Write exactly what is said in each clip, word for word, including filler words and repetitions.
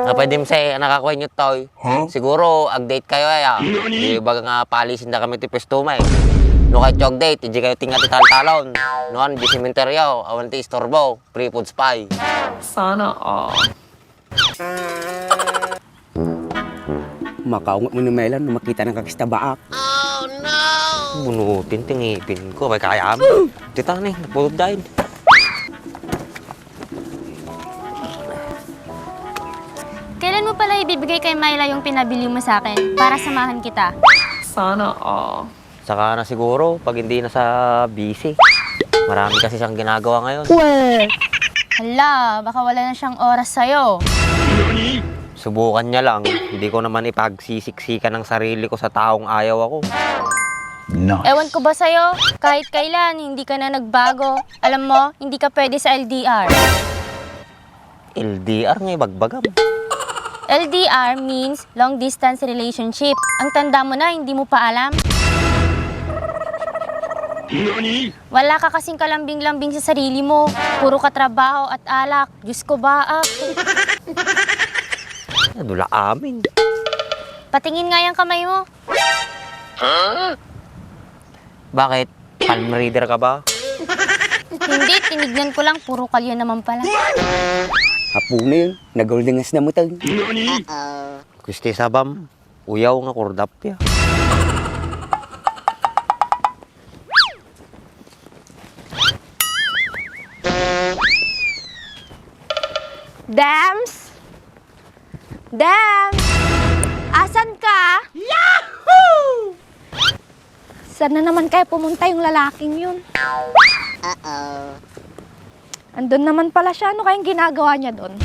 Apay, Dimse, anak, ako inyo toy. Huh? Siguro, ag-date kayo, ay, ah. Nani? Di ba nga policy na kami ti pwesto, may? No kayo ag-date, ijay kayo tinga ti taltalon. No, di sementeryo, awan ti istorbo, free food spy. Sana all. Makaungot mo ni Melan no makita ng kakista baak. Bunutin ti ngipin ko, may kaya mo. Tita ni, napulot dahil. Kailan mo pala ibibigay kay Myla yung pinabili mo sa akin para samahan kita? Sana all. Saka na siguro pag hindi na sa busy. Marami kasi siyang ginagawa ngayon. Hala, baka wala na siyang oras sa'yo. Subukan niya lang. Hindi ko naman ipagsisiksikan ang sarili ko sa taong ayaw ako. Ewan ko ba sa'yo, kahit kailan, hindi ka na nagbago. Alam mo, hindi ka pwede sa L D R. L D R nga ibagbagam. L D R means long distance relationship. Ang tanda mo na, hindi mo pa alam? Wala ka kasing kalambing-lambing sa sarili mo. Puro ka trabaho at alak. Diyos ko, baak. Nadula amin. Patingin nga yung kamay mo. Bakit? Palm reader ka ba? Hindi, tinignan ko lang, puro kalyo naman pala. Apo na yun, naguldengas na mo tayo. Kusti sabam, uyaw nga kordapya. Dems? Dems? Asan ka? Yahoo! Saan na naman kaya pumunta yung lalaking yun? Uh-oh. Andun naman pala siya. Ano kayang ginagawa niya doon?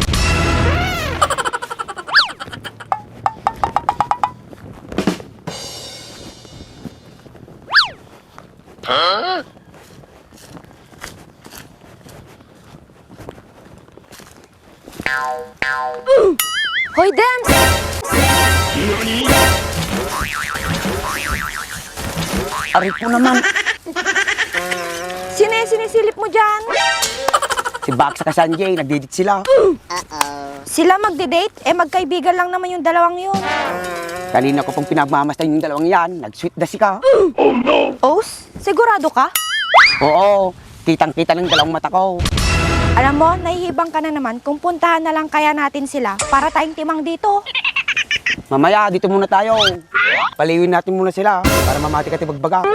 Hoy, Dems! Aray ko naman. Sino yung sinisilip mo dyan? Si Baksa ka Sanjay, nagdidit sila. Sila magdi-date? Eh, magkaibigan lang naman yung dalawang yun. Kanina ko pang pinagmamastan yung dalawang yan. Nag-sweet da sika. Os? Sigurado ka? Oo, kitang-kita ng dalawang mata ko. Alam mo, nahihibang ka na naman kung puntahan na lang kaya natin sila para tayong timang dito. Mamaya, dito muna tayo. Paliwin natin muna sila para mamati ka ti bagbaga.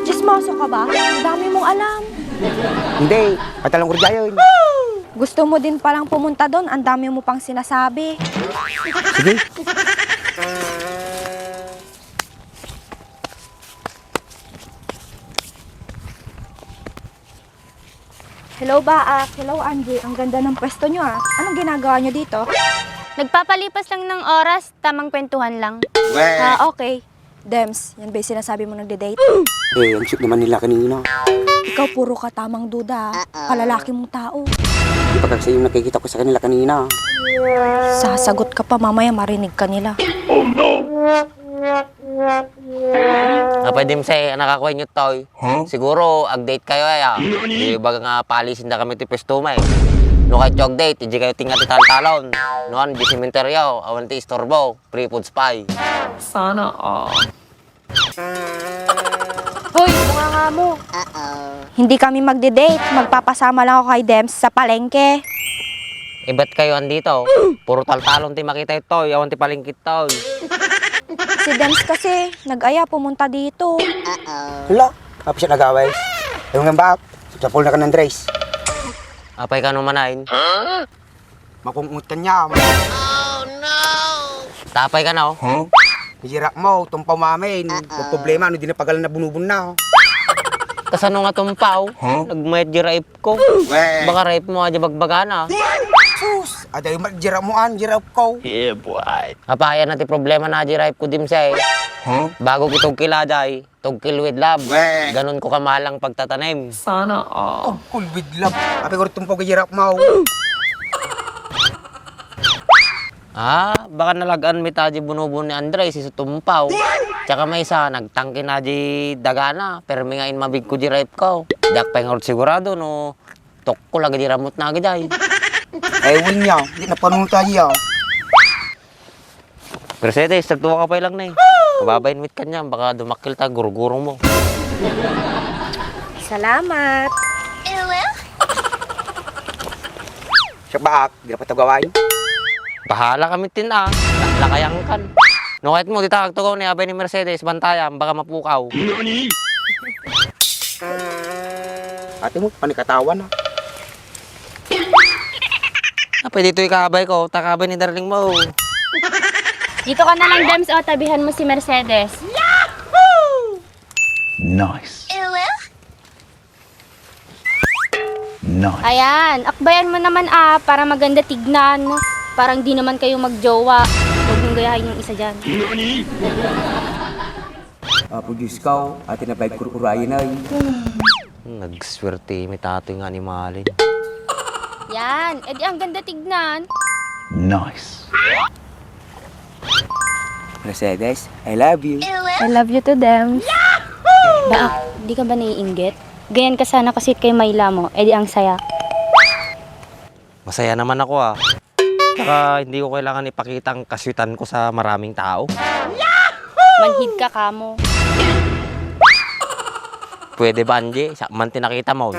Chismoso ka ba? Ang dami mong alam. Hindi, patalong ko rin. Gusto mo din palang pumunta doon, ang dami mo pang sinasabi. Sige. Hello, Baak. Hello, Angie. Ang ganda ng pwesto nyo, ah. Anong ginagawa nyo dito? Nagpapalipas lang ng oras, tamang kwentuhan lang. Ah, okay. Dems, yan ba yung sinasabi mo nagde-date? Eh, ang cute naman nila kanina. Ikaw, puro ka tamang duda, ah. Kalalaki mong tao. Di ba kasi yung nakikita ko sa kanila kanina? Sasagot ka pa, mamaya marinig ka nila. Apay, Dimse, anak, ako inyo toy. Huh? Siguro, ag-date kayo, ay, ah. Di ba nga policy na kami ti pwesto, may? No kayo ag-date, ijay kayo tinga ti taltalon. No, di sementeryo, awan ti istorbo, free food spy. Sana all. Hoy, bunga nga mo. Hindi kami magde-date. Magpapasama lang ako kay Dems sa palengke. Ibat kayo andito. Puro taltalon ti makita ito. Yawan ti palengke ito. Si Dems kasi, nag-aya pumunta dito. Hala, apa siya nagaway? Ayaw nga ba? Sapul na ka ng Andres. Apay ka naman, ain? Makungot ka niya. Tapay ka na, oh. Huh? Hijira mo, tumpaw mamin. Problema, no, di na pagalan na bunubon na. Kasano nga tumpaw? Huh? Nagmayat di rape ko. Weh. Baka rape mo, aja bagbagana. Sus, aday mo, hijira mo, an, hijira ko. Yeah, boy. Apaya na ti problema na, aja rape ko, Dimse. Huh? Bago kitog kila, jay. Tugkil with love. Weh. Ganun ko kamahal ang pagtatanim. Sana all. Tugkil with love. Apay ko rin tumpaw kay Jirap Mau. Ah, baka nalagaan mi taji bunubon ni Andres, isu tumpaw. Tsaka may isa, nagtangke na di dagana, permi nga inmabig ko di rape ko. Dak pa yung sigurado, no? Tokko lagi di ramot na agad ay. Ewan niya, di na panuta niya. Mercedes, tagduwa ka pay lang na eh. Kababain mit kanya, baka dumakkel ta gurugurong mo. Salamat. Siya ba, di na patagaway? Bahala kami tin a, lakayan kan. No, kahit mo, di ta agtugaw ni abay ni Mercedes, bantayan, baka mapukaw. Ate mo, panikatawa na. Ah, pwede ito ikabay ko, takabay ni darling mo. Dito ka na lang, Dems, o, tabihan mo si Mercedes. Nice. Nice. Ayan, akbayan mo naman, ah, para maganda tignan. Parang di naman kayo magjowa. Huwag mong gayahin yung isa dyan. Apo Diyos ka, oh. Ate na bike kurkurayan ay. Nagswerte mi tato nga animalin. Yan, edi ang ganda tignan. Nice. Mercedes, I love you. I love you too, Dems. Baak, di ka ba naiinggit? Ganyan ka sana kasweet kay Myla mo, edi ang saya. Masaya naman ako, ah. Saka hindi ko kailangan ipakita ang kaswitan ko sa maraming tao. Manhid ka kamo. Pwede ba, Angie? Sa man tinakita mo.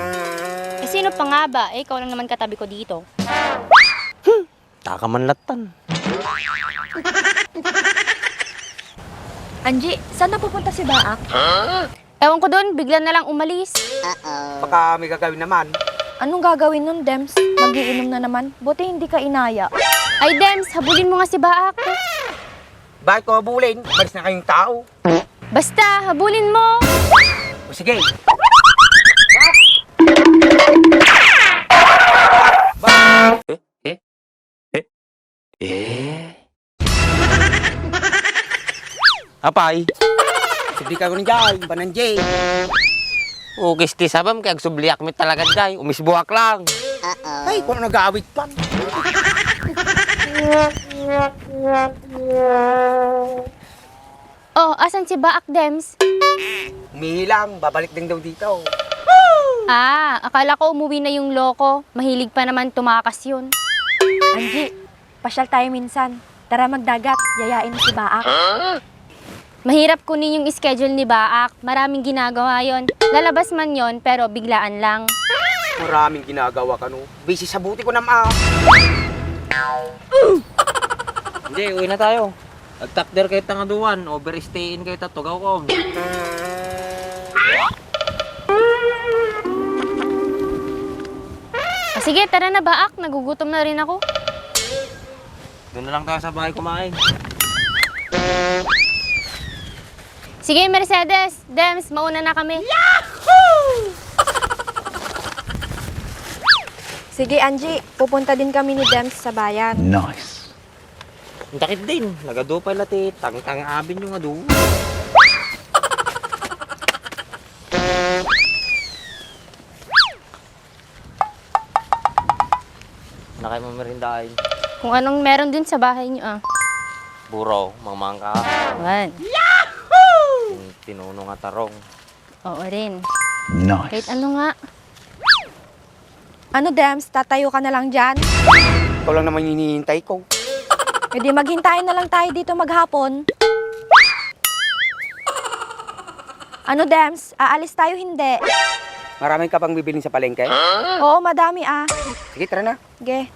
Eh, sino pa nga ba? Eh, ikaw lang naman katabi ko dito. Taka man lattan. Angie, saan na pupunta si Baak? Ewan ko dun, bigla na lang umalis. Baka may gagawin naman. Anong gagawin nun, Dems? Magiinom na naman. Buti hindi ka inaya. Ay, Dems, habulin mo nga si Baak. Bakit ko habulin? Malis na kayong tao. Basta, habulin mo. O sige. Eh? Eh? Eh? Apay? Subli ka ko ni Jay, banan Jay. O, kisti sabam kay agsubliak mi talaga, Jay. Umisbuak lang. Ay, kung nag-aawit pa. Oh, asan si Baak, Dems? Umihi lang, babalik din daw dito. Ah, akala ko umuwi na yung loko. Mahilig pa naman tumakas yun. Angie, pasyal tayo minsan. Tara magdagat, yayain mo si Baak. Mahirap kunin yung schedule ni Baak. Maraming ginagawa yon. Lalabas man yon, pero biglaan lang. Maraming ginagawa kano. Busy sa buti ko nam, ah. Hindi, uwi na tayo. Agtakder kayo tangaduan, overstayin kayo tatugaw ko. Ah, sige, tara na, Baak. Nagugutom na rin ako. Doon na lang tayo sa bahay kumain. Sige, Mercedes, Dems, mauna na kami. Sige, Angie, pupunta din kami ni Dems sa bayan. Nice. Ang dakit din. Nagadu pay la ti tangtang abin yung adu. Na kayo mamerindahin. Kung anong meron dun sa bahay niyo, ah. Buraw, mangmangka. Wan. Tin-, tinuno nga tarong. Oo rin. Nice. Kahit ano nga. Ano, Dems? Tatayo ka na lang dyan? Ikaw lang naman yung hinihintay ko. E di maghintay na lang tayo dito maghapon. Ano, Dems? Aalis tayo, hindi? Marami ka pang bibilin sa palengke? Oo, madami, ah. Sige, tara na. Ge.